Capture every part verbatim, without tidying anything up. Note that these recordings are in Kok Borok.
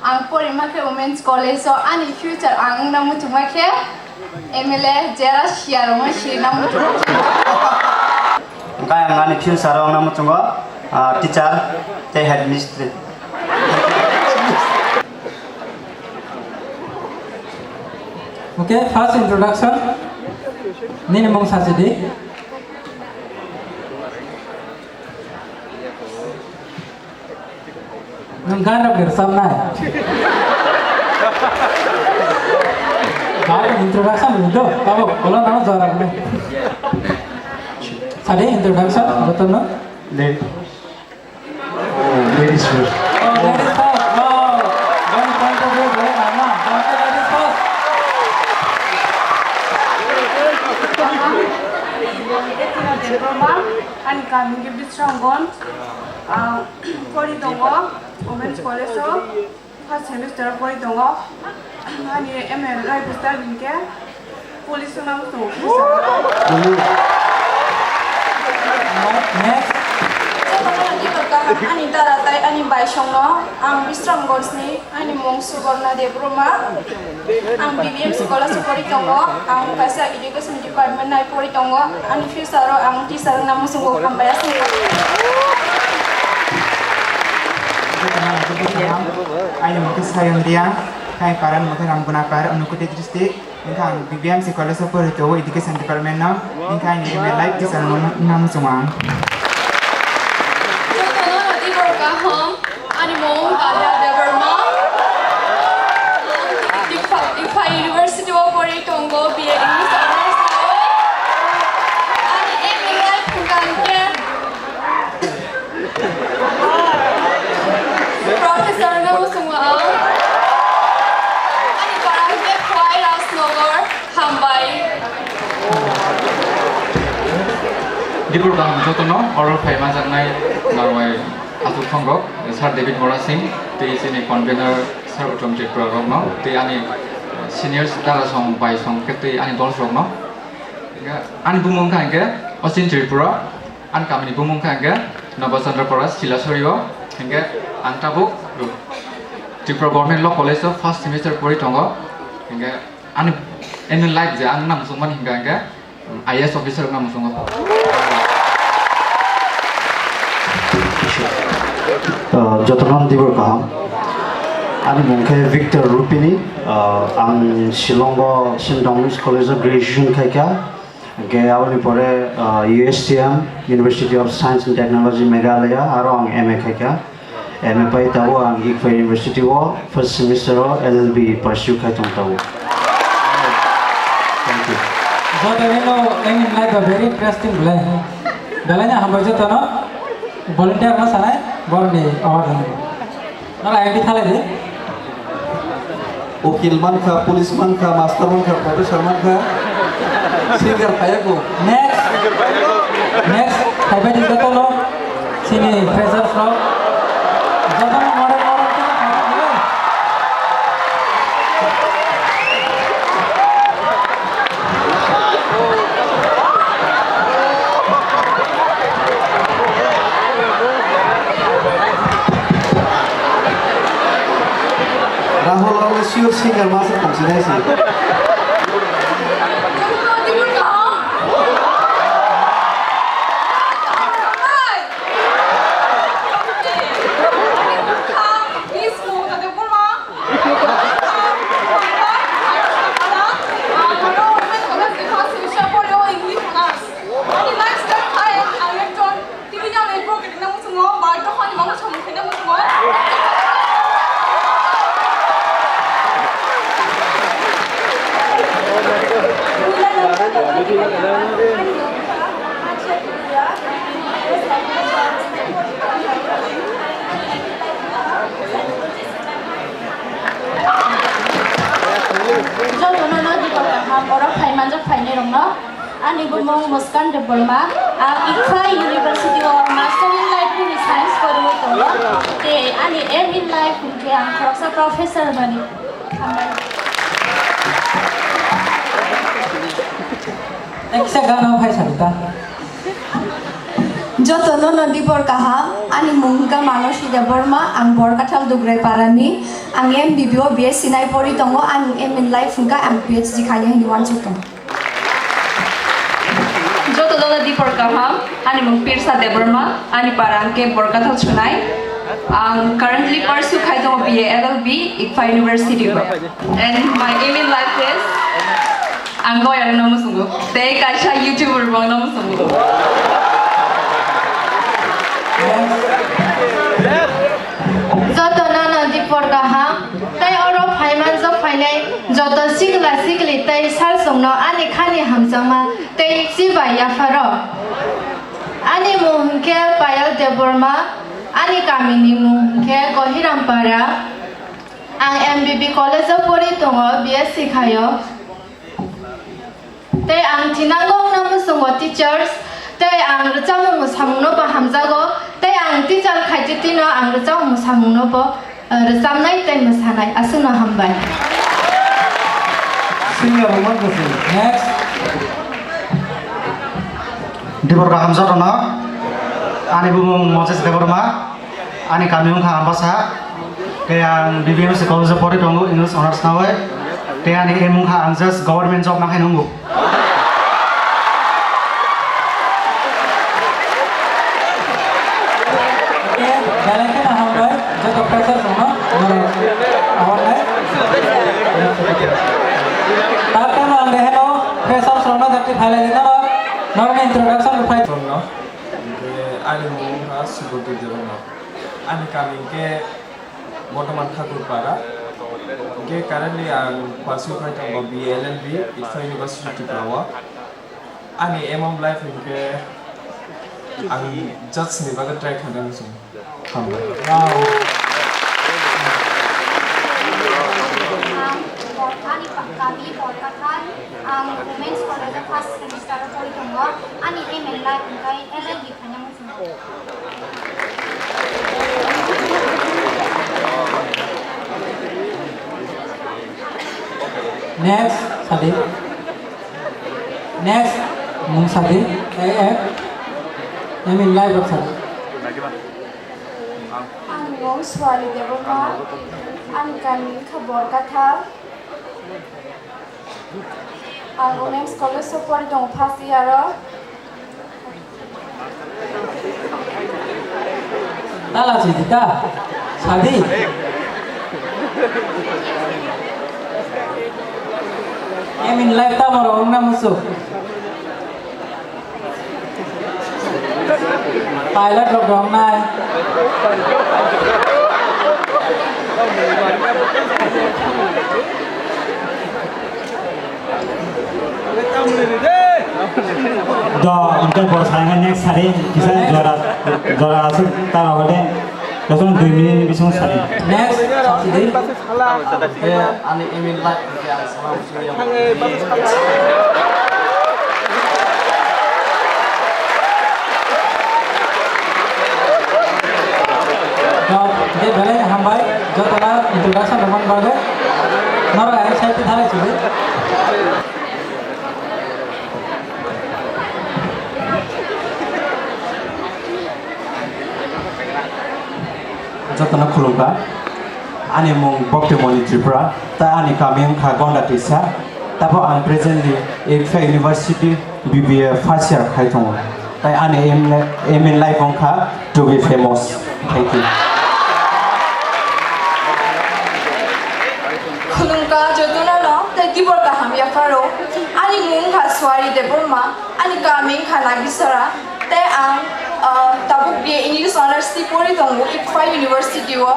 Ang porima khe Women's College o, ani future ang wngna muchungma khe M L A, jera siya rokno sirina muchungma khe. Hwnkhe ang ani future o wngna muchungo, ah, teacher tei headmistress. Okay, first introduction. Nini mung sachi di. Nwng gan rok rwchapnai. Gan introduction rwdo, tabuk ulo nang jora rwdi. Sadi introduction, jotono. Le- Oh, ladies first. Oh, ladies first. Wow. Don't point of view, very nice, na? Don't say ladies first. Ani kami ke Bisramganj, ah, pori tongo, Women's College o, first semester o pori tongo. Ani M A lifestyle hinkhe police wngna muchungo. Next. Ani dara tai ani baisongno ang Bisramganj ni, ani mung Suborna Debbarma. Ang B B M C college o pori tongo. Ang kaisa education department nai pori tongo. Ani future o ang teacher wngna muchungo, hambai aswk. Aini mung khe Sayon Reang, tai parani mung khe Ramgunapar, Unakoti district. Wngkha ang B B M C college o pori tongo education department no. Wngkha aini aim life teacher wngna muchungo ang. Jotono rwdi borok kaham. Ani mung Talia Debbarma. Dikha, Dikha University o pori tongo, B A English honours o. Ani aim life wngkha hwnkhe Professor no muchungo ang. Ani para hwnkhe Khwai Rajnagar, hambai. Dibur kaham jotono, oro phai manjaknai narwai aswk thongrok, Sir David Mora Singh, tei chini convener Sir Uttom Tripura rokno, tei ani senior dara song bai song khe tei ani dol rokno. Ani bumung kha hwnkhe Oshin Tripura. Ani kamini bumung kha hwnkhe Nobachandra Para, Silasori o. Hwnkhe ang tabuk Tripura Government Law College o first semester pori tongo. Hwnkhe ani aim in life je ang wngna muchungmani hwnkha hwnkhe I A S officer wngna muchungo. Ah, jotono dibur kaham. Ani mung khe Victor Rupini. Ah, ang Shillong o Saint Dominic College o graduation khai kha. Hwnkhe aboni pore, ah, U S T M, University of Science and Technology Meghalaya, aro ang M A khai kha. M A pai tabuk ang Dikha University o first semester o L L B pursue khai tong tabuk. Thank you. Joto nino engin lai ba very interesting belai. Belai na hambai joto no. Volunteer no sanai, borok ni award rwdi. Nala M D thalai di. Ukil mankha, police mankha, master mankha, professor mankha, singer phaiyago. Next. Next. Phaibai di jotono. Chini freshers rok. Jotono model model khe phaibai di. Rahul Rao le sure singer masa tongsinai se. Jotono no dipor kaham, oro phai manjak phainai rokno. Ani bumung Muskan Debbarma, ang Ikphai University o Master in Life ni Science poriwi tongo. Te ani aim in life hwnkhe ang khoroksa professor mani. Hambai. Tei kisa gana phai sadi ta. Jotono no dipor kaham, ani mung hwnkha Manosi Debbarma, ang Borkathal Dugrai Parani, ang M B B o B S C nai pori tongo, ang aim in life hwnkha ang P H D khainai hinwi uansuk tongo. Jotono no dipor kaham, ani mung Pirsa Debbarma, ani para hwnkhe Borkathal Sunai, ang currently pursue khai tongo B A L L B, Ikphai University o. And my aim in life is Ang goyang no musungo. Tei kaisa YouTuber bo no musungo. Joto no no dipor kaham. Tei oro phaiman jok phainai joto sikla sikli tei salsong no ani khani hamjakma tei chibai yapharo. Ani mung hwnkhe Payal Debbarma, ani kami ni mung hwnkhe Gohiram Para. Ang M B B college o pori tongo, B S C khaio. Tei ang thinango wngna muchungo teachers, tei ang rwchapmung mwsamungno bo hamjago, tei ang teacher khaititino ang rwchapmung mwsamungno bo, eh, rwchapnai tei mwsanai. Aswkno hambai. Singer Roman Bose. Next. Dibor kaham jotono. Ani bumung Moses Debbarma. Ani kami wngkha Ambasa, tei ang B B M C college o pori tongo, English honours nawi, tei ani aim wngkha ang just government job nangkhe nungo. Belai kheno hambai, joto freshers rokno, norok ahornai. Takheno ang de heno freshers rokno dakti phailai di norok, norokni introduction rwphai. Ani mung wngkha Subodhi Debbarma. Ani kami hwnkhe Bortoman Thakurpara. Hwnkhe currently ang pursue khai tongo B A L L B, Ikphai University Tripura o. Ani aim of life hwnkhe ang judge ni bagwi try khainani muchungo. Hambai. Wow. Ani pa-, kami Borkathal, ang Women's College o first semester o pori tongo. Ani aim in life hwnkhe L L B khainani muchungo. Next, sadi. Next, mung sadi. Eh, eh. Aim in life rok sadi. Ani mung Swali Debbarma, ani kami wngkha Borkathal. Ang Women's College o pori tongo first year o. Tala sidi ta, sadi. Aim in life tamo rok wngna muchuk. Pilot rok rongnai. Do, hwnkhe bo sainai next sari kisa jora, jora aswk ta rw hode. Jotono dui minute ni bising sadi. Next, sadi. Eh, ani email ba, ya, salam suri ya. No, je belai hambai, jotono introduction rwmani bagwi. Norok ani side thalai sidi. Jotono khulumkha. Ani mung Bhaktimoni Tripura, ta ani kami wngkha Gonda Tisa. Tabo ang presently Ikphai University B B A first year khai tongo. Tai ani aim, aim in life wngkha to be famous. Thank you. Khulumkha jotono no, tei tibor kaham yapharo. Ani mung wngkha Suari Debbarma. Ani kami wngkha Nagisara, tei ang, ah, tabuk B A English Honours ni pori tongo Ikphai University o.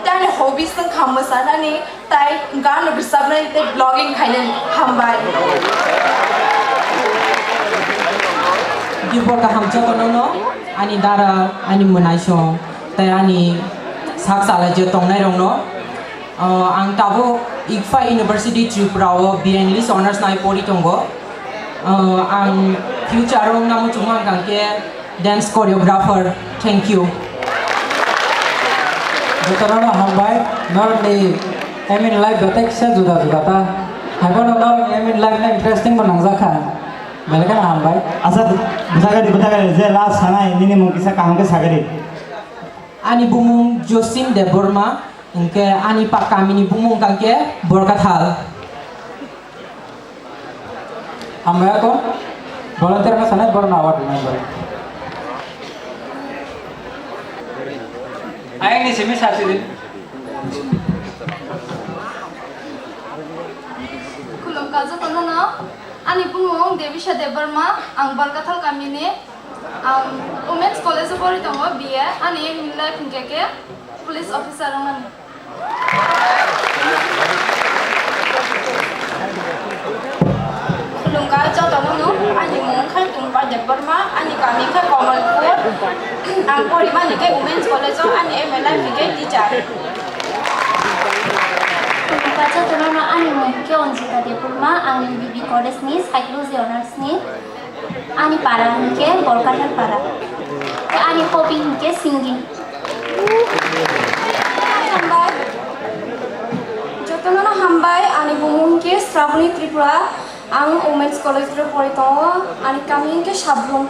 Tei ani hobbies wngkha mwsanani, tei gan rwchapnai, tei vlogging khainani. Hambai. Dibor kaham jotono no, ani dara, ani mwnaisong, tei ani sak chalai je tongnai rokno. Uh, ang tabuk ICFAI University Tripura o B A English Honours nai pori tongo. Uh, ang future o wngna muchungma wngkha khe dance choreographer. Thank you. Jotono hambai, norokni aim in life belai kisa juda juda ta. Haiphano norokni aim in life no interesting bo nangjakha. Belai kheno hambai. Asa, bwsakadi, bwsakadi, je last sanai, nini mung kisa kaham khe sagadi. Ani bumung Josim Debbarma, hwnkhe ani pa kamini bumung hwnkhe Borkathal. Hambai ako, volunteer no sanai borno award member. Ayang ni simi sasi din. Khulumkha jotono no, ani bumung Debisha Debbarma, ang Borkathal kamini, ang Women's College o pori tongo, B A, ani aim in life hwnkhe khe police officer wngmani. Khulumkha jotono no, ani mung khe Tungpa Debbarma, ani kami khe Kamalpur, ang porimani khe Women's College o, ani aim in life hwnkhe teacher. Khulumkha jotono no, ani mung khe Anjita Debbarma, ang M B B College ni Psychology Honours ni. Ani para hwnkhe Borkathal para. Ani hobby hwnkhe singing. Hambai. Jotono no hambai, ani bumung hwnkhe Sravani Tripura. Ang Women's College o pori tongo. Ani kami hwnkhe Sabrum.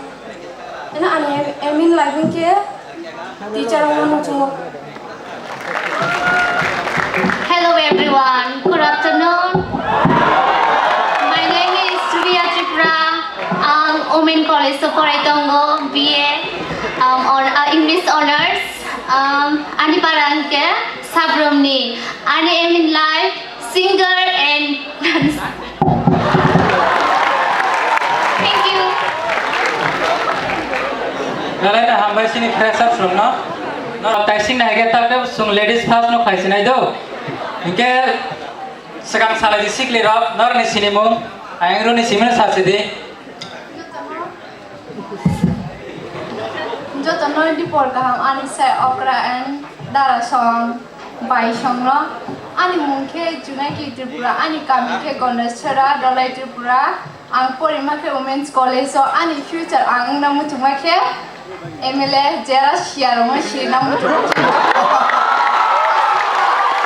Eno ani aim in life hwnkhe teacher wngna muchungo. Hello everyone, good afternoon. My name is Surya Tripura. Ang Women College o porai tongo, B A, um, on, uh, English Honours. Um, ani para hwnkhe Sabrumni. Ani aim in life, singer and dancer. Thank you. Nalai na hambai sini freshers rok no. No, tai sing na hege ta ke sung ladies first no khai sinai do. Hingke sekarang salah di sikli rok, nor ni sini mung, ayang ro ni simi sa sidi. Jotono dipor kaham ani sai okra and dara song, bai song no. Ani mung khe Junaki Tripura, ani kami khe Ganesh Chhara, Dolai Tripura. Ang porima khe Women's College o, ani future ang wngna muchungma khe M L A, jera siya rok no sirina muchungma.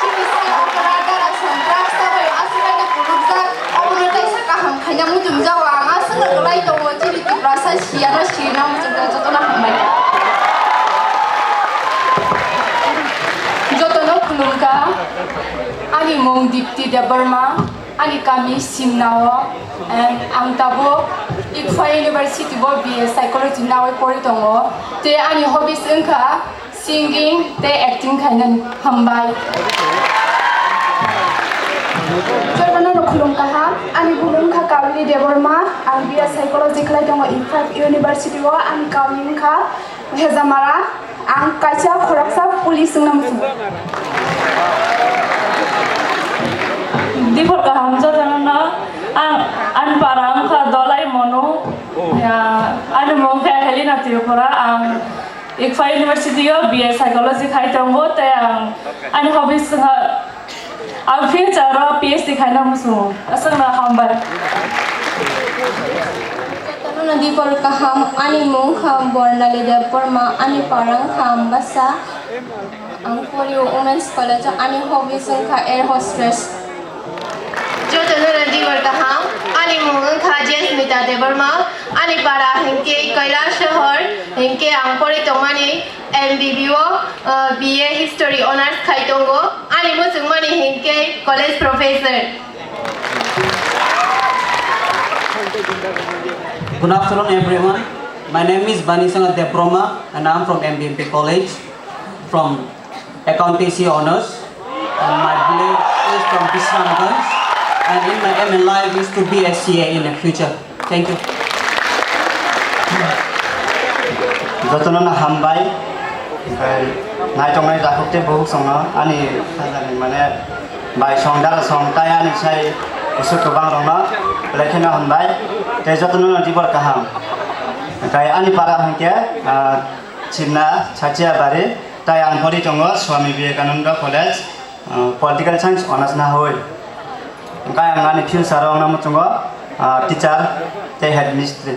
Chini sai okra dara song drugs ta bai aswk khe kulukjak, obono teisa kaham khaina muchungjago ang aswk no kwlai tongo, chini Tiprasa siya no sirina muchungjago, jotono hambai. Jotono khulumkha, ani mung Dipti Debbarma. Ani kami Simna o, and ang tabuk ICFAI University o B A Psychology nawi pori tongo. Tei ani hobbies wngkha singing tei acting khainani. Hambai. Jotono no khulum kaham. Ani bumung wngkha Kaveri Debbarma. Ang B A Psychology khlai tongo ICFAI University o. Ani kami wngkha Hejamara, ang kaisa khoroksa police wngna muchungo. Dipor kaham jotono no, ang, ani para wngkha Dolai Monu, ya, ani mung khe Helena Tripura, ang ICFAI University o B A Psychology khai tongo, tei ang ani hobbies wngkha Ang future o P H D khaina muchungo. Aswkno hambai. Jotono dipor kaham, ani mung kha Bornali Debbarma, ani para wngkha Ambasa. Ang porio Women's College o, ani hobbies wngkha air hostess. Jotono dipor kaham, ani mung wngkha Jesmita Debbarma, ani para hinkhe Kailasahar, hinkhe ang pori tongmani M B B o, uh, B A History Honours khai tongo. Ani muchungmani hinkhe College Professor. Good afternoon, everyone. My name is Banisanga Debbarma, and I'm from M B M P College, from Accountancy Honours. And my village is from Bisramganj, and in my aim in life is to be a C A in the future. Thank you. Jotono no hambai, omohai naitok nai takhuk tei bukhuk songno ani sajani mane bai song dara song tai ani sai usuk kwbang rokno belai kheno hambai tei jotono no dibor kaham. Omohai ani para hinkhe, ah, Simna Sachia Bari, tai ang pori tongo Swami Vivekananda College. Ah, political science honours na hoi. Hingke ang ani future o wngna muchungo, ah, teacher tei headmistress.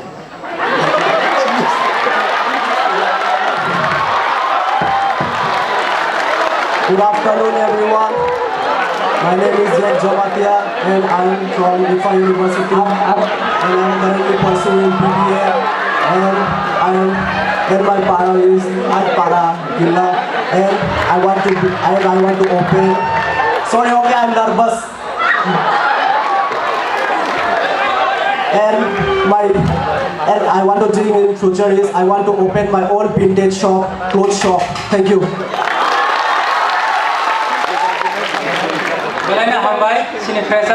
Good afternoon, everyone. My name is Jack Jamatia, and I'm from Ifa University. And I'm currently pursuing B B A. And I'm, and my para is Atpara Gilla. And I want to be, and I want to open. Sorry, okay, I'm nervous. And my, and I want to dream in future is I want to open my own vintage shop, clothes shop. Thank you. Belai no hambai, chini fresher.